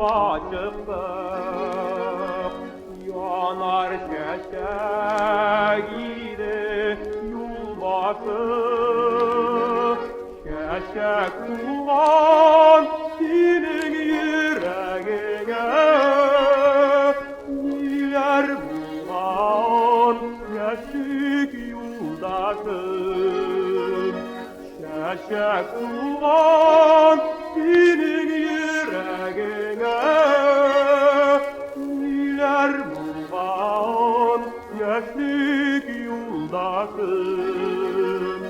юлга чыктык. Янар чәчәк иде юл башы. Чәчәк тулган синең йөрәгеңә. Ниләр булган, яшьлек юлдашым? Чәчәк тулган синең йөрәгеңә. Ниләр булган, яшьлек юлдашым?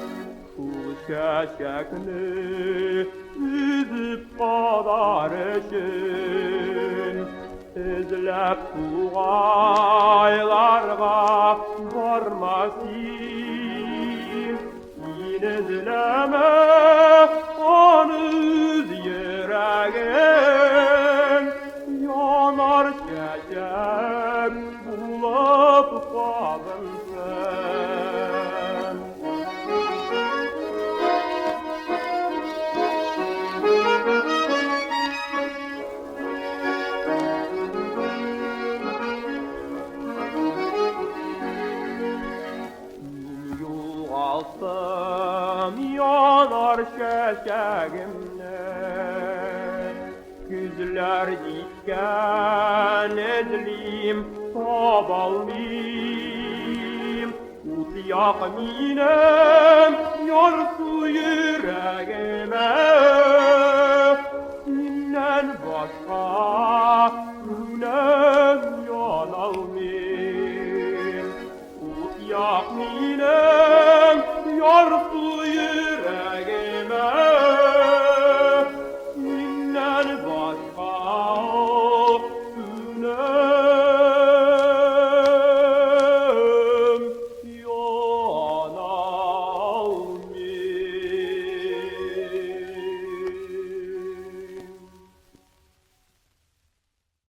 Шул чәчәкне өзеп кадар өчен эзләп тугайларга барма син. Син эзләмә аны, үз йөрәгең янар чәчәк булып кабынсын. Мин югалттым янар чәчәгемне. Көзләр җиткән, эзлим, табалмыйм. Ут як минем ярсу йөрәгемә. Синнән башка сүнәм, яналмыйм. Ут як минем ярсу.